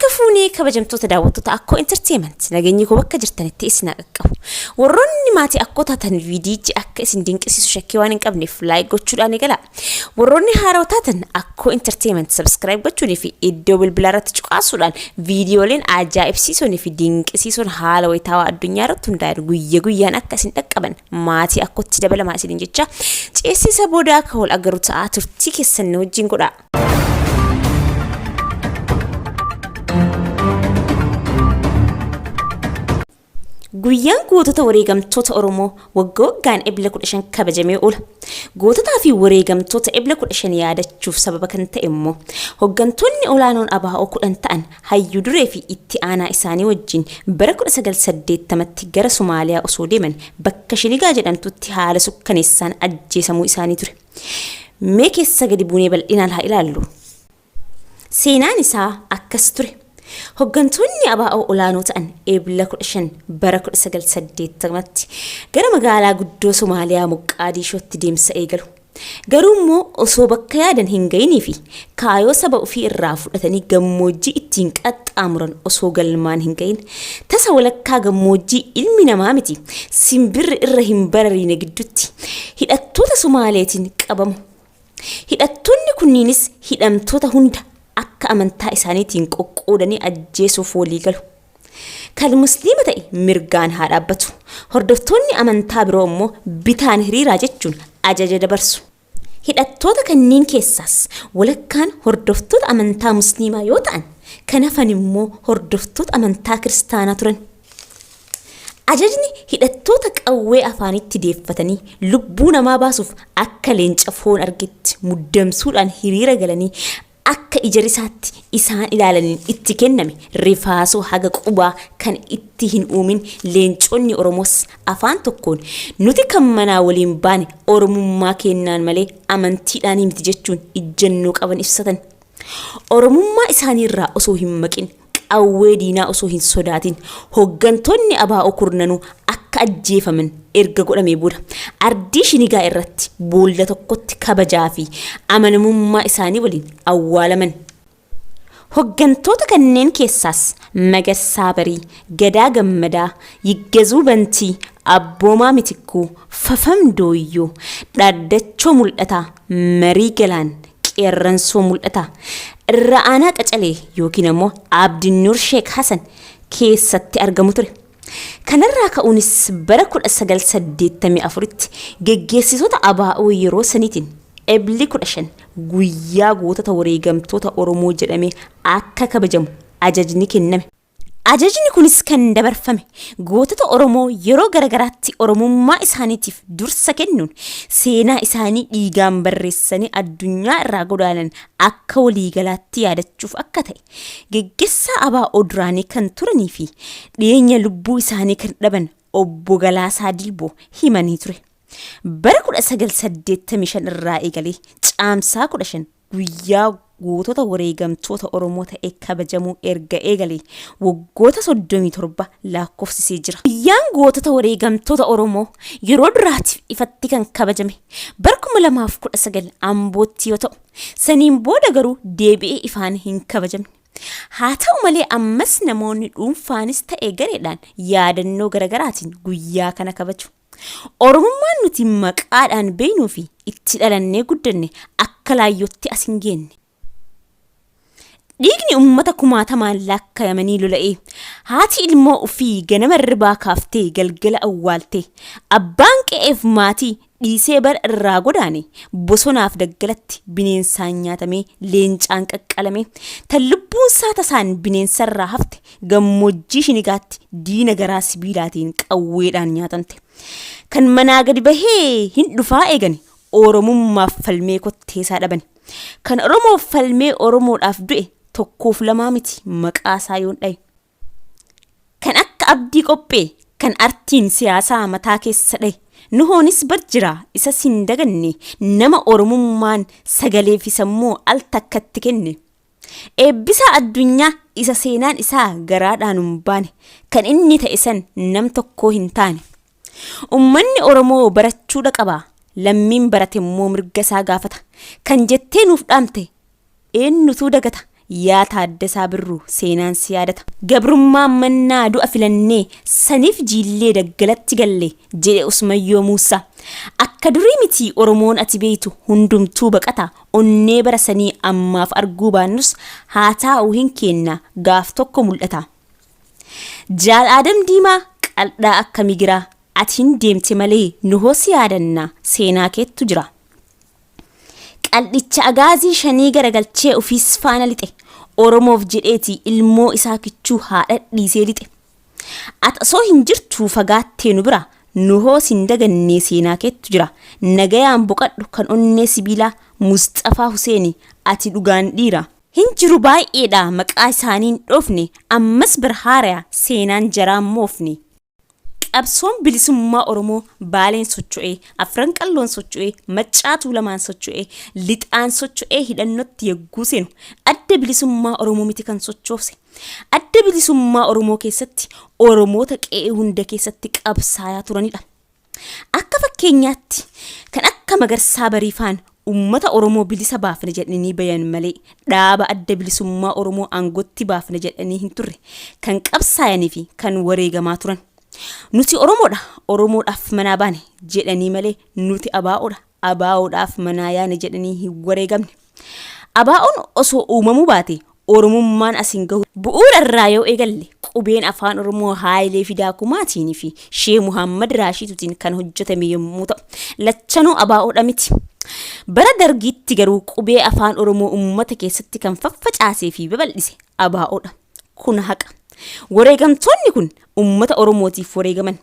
Harka fuunee kabajamtoota daawwattoota Akkoo Entertainment nageenyi koo bakka jirtanitti isin haa qaqqabu. Warroonni maatii Akkoo taatan viidiyichi akka isin dinqisiisu shakkii waan hin qabneef like gochuudhaan eegalaa. Warroonni haarawa taatan Akkoo Entertainment subscribe gochuunii fi iddoo bilbilaa irratti cuqaasuudhaan viidiyooleen ajaa'ibsiisoonii fi dinqisiisoon haala wayitaawaa addunyaa irratti hundaa'an guyya guyyaan akka isin dhaqqaban maatii Akkootti dabalamaa isiniin jecha ceessisa booda akka wal agarru ta'aa turtii keessan nu wajjin godhaa. Guyyaan gootota wareegamtoota Oromoo wagga waggaan Ebla 15 kabajamee oola. Goototaa fi wareegamtoota Ebla 15 yaadachuuf sababa kan ta'e immoo hoggantoonni olaanoon ABO 10 ta'an hayyu duree fi itti aanaa isaanii wajjin bara 1980tti gara Somaaliyaa osoo deeman bakka Shinigaa jedhamtutti haala sukkaneessaan ajjeesamuu isaanii ture. Mee keessa gadi buunee bal'inaan haa ilaallu. Seenaan isaa akkas ture. Hoggantoonni ABO olaanoo ta'an Ebla 15 bara 1980tti gara magaalaa guddoo Somaaliyaa Moqqaadiishootti deemsa eegalu. Garuu immoo osoo bakka yaadan hin ga'inii fi kaayoo saba ofii irraa fudhatanii gammoojjii ittiin qaxxaamuran osoo galmaan hin ga'in tasa walakkaa gammoojjii ilmi namaa miti simbirri irra hin barariine giddutti hidhattoota Somaaleetiin qabamu. Hidhattoonni kunniinis hidhamtoota hunda akka amantaa isaaniitiin qoqqoodanii ajjeesuuf walii galu. Kan Musliima ta'e mirgaan haa dhaabbatu. Hordoftoonni amantaa biroo immoo bitaan hiriiraa jechuun ajaja dabarsu. Hidhattoota kanniin keessaas walakkaan hordoftoota amantaa Musliimaa yoo ta'an, kan hafan immoo hordoftoota amantaa Kiristaanaa turan. Ajajni hidhattoota qawwee afaanitti deeffatanii lubbuu namaa baasuuf akka leenca foon argetti muddamsuudhaan hiriira galanii akka ija risaatti isaan ilaalaniin itti kenname rifaasuu haga qubaa kan itti hin uumin leenconni Oromoos afaan tokkoon nuti kan manaa waliin baane Oromummaa keennaan malee amantiidhaanii miti jechuun ijjannoo qaban ibsatan. Oromummaa isaaniirraa osoo hin maqin qawwee diinaa osoo hin sodaatin hoggantoonni ABO kurnanuu akka ajjeefaman erga godhamee booda ardii Shinigaa irratti boolla tokkotti kabajaa fi amanamummaa isaanii waliin awwaalaman. Hoggantoota kanneen keessaas Magarsaa Barii, Gadaa Gammadaa, Yiggazuu Bantii, Abboomaa Mitikkuu, Fafam Dooyyoo, Dhaaddachoo Mul'ataa, Marii Galaan, Qeerransoo Mul'ataa, Irra Aanaa Qacalee yookiin ammoo Abdinnuur Sheek Hasan keessatti argamu ture. Kanarraa ka'uunis bara 1984tti geggeessitoota ABO yeroo saniitiin Ebli 15 guyyaa gootota wareegamtoota Oromoo jedhamee akka kabajamu ajajni kenname. Ajajni kunis kan dabarfame gootota Oromoo yeroo garagaraatti Oromummaa isaaniitiif dursa kennuun seenaa isaanii dhiigaan barreessanii addunyaa irraa godaanan akka waliigalaatti yaadachuuf akka ta'e geggessaa ABO duraanii kan turanii fi dhiyeenya lubbuu isaanii kan dhaban Obbo Galaasaa Dilboo himanii ture. Bara 1985 irraa eegalee Caamsaa 15 guyyaa gootota wareegamtoota Oromoo ta'ee kabajamuu erga eegalee waggoota 37 lakkoofsisee jira. Guyyaan gootota wareegamtoota Oromoo yeroo duraatiif ifatti kan kabajame bara 2019 Ambootti yoo ta'u, saniin booda garuu deebi'ee ifaan hin kabajamne. Haa ta'u malee ammas namoonni dhuunfaanis ta'e gareedhaan yaadannoo garagaraatiin guyyaa kana kabaju. Oromummaan nuti maqaadhaan beeynuu fi itti dhalannee guddanne akka laayyootti as hin geenne. Dhiigni ummata kumaatamaan laakkayamanii lola'ee, haati ilmoo ufii ganama irribaa kaaftee galgala awwaaltee, abbaan qe'eef maatii dhiisee bara irraa godaane bosonaaf daggalatti bineensaan nyaatamee leencaan qaqqalamee, tan lubbuunsaa tasaan bineensarraa hafte Gammoojjii Shinigaatti diina garaa sibiilaatiin qawweedhaan nyaatamte. Kan manaa gadi bahee hin dhufaa eegani Oromummaaf falmee kotteesaa dhabani. Kan Oromoof falmee Oromoodhaaf du'e tokkoof lamaa miti maqaasaa yoon dhaye. Kan akka Abdii Qophee kan artiin siyaasaa mataa keessa dhaye. Nuhoonis bar jira isas hin daganne nama Oromummaan sagaleefi sammuu al takkatti kenne. Eebbisaa Addunyaa isa seenaan isaa garaadhaa nun baane, kan inni ta'e san nam tokkoo hin taane. Ummanni Oromoo barachuudha qaba, lammiin barate immoo mirga isaa gaafata, kan jettee nuuf dhaamte eennutuu dagata? Yaa Taaddasaa Birruu seenaan si yaadata. Gabrummaa mannaa du'a filannee saniif jiillee daggalatti galle jedhe Usmayyoo Muussaa. Akka durii miti Oromoon ati beeytu hundumtuu baqata onnee bara sanii ammaaf arguu baannus haa taa'u hin keenna gaaf tokko mul'ata. Jaal Aadam Diimaa qaldhaa akka migiraa ati hin deemte malee nuhoo si yaadanna seenaa keettu jira. Qaldhicha agaazii shanii garagalchee ufiis faana lixe. Oromoof jedheeti ilmoo isaa kichuu haadha dhiisee lixe. At osoo hin jirtuu fagaattee nu bira nuhoo sin dagannee seenaa keettu jira. Nagayaan boqadhu kan onnee sibiilaa Musxafaa Huseeni ati dhugaan dhiira. Hin jiru baay'eedha maqaa isaanii hin dhoofne ammas bar haaraya seenaan jaraa hin moofne. Qabsoon bilisummaa Oromoo Baaleen socho'ee, Afran Qalloon socho'ee, Maccaa Tuulamaan socho'ee, Lixaan socho'ee hidhannotti yagguu seenu Adda Bilisummaa Oromoo miti kan sochoose. Adda Bilisummaa Oromoo keessatti Oromoota qe'ee hunda keessatti qabsaayaa turanidha. Akka fakkeenyaatti kan akka Magarsaa Bariifaan ummata Oromoo bilisa baafna jedhanii bayan malee dhaaba Adda Bilisummaa Oromoo aangotti baafna jedhanii hin turre kan qabsaayanii fi kan wareegamaa turan. Nuti Oromoodha, Oromoodhaaf manaa baane jedhanii malee nuti ABOdha, ABOdhaaf manaa yaane jedhanii hin wareegamne. ABOn osoo uumamuu baate Oromummaan as hin gahu. Bu'uura irraa yoo eegalle qubeen Afaan Oromoo Haayilee Fidaa Kumaatiin fi Shee Muhaammad Raashiitutiin kan hojjetame yommuu ta'u, lachanuu ABOdha miti. Bara Dargiitti garuu qubee Afaan Oromoo uummata keessatti kan faffacaasee fi babal'ise ABOdha. Kun haqa. Wareegamtoonni kun uummata Oromootiif wareegaman.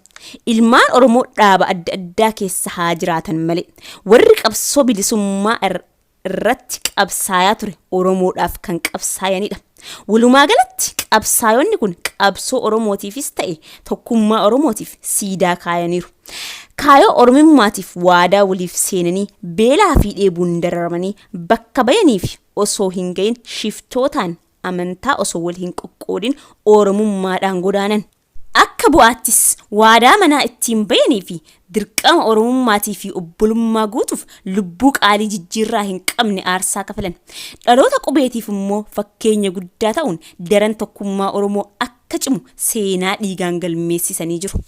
Ilmaan Oromoo dhaaba adda addaa keessa haa jiraatan malee warri qabsoo bilisummaa irratti qabsaayaa ture Oromoodhaaf kan qabsaayanidha. Walumaa galatti qabsaayonni kun qabsoo Oromootiifis ta'e tokkummaa Oromootiif siidaa kaayaniiru. Kaayoo Oromummaatiif waadaa waliif seenanii beelaa fi dheebuun dararamanii bakka bayaniif osoo hin gahin shiftootaan amantaa osoo wal hin qoqqoodin Oromummaadhaan godaanan. Akka bu'aattis waadaa manaa ittiin bayanii fi dirqama Oromummaatii fi obbolummaa guutuuf lubbuu qaalii jijjiirraa hin qabne aarsaa kafalan. Dhaloota qubeetiif immoo fakkeenya guddaa ta'uun daran tokkummaa Oromoo akka cimu seenaa dhiigaan galmeessisanii jiru.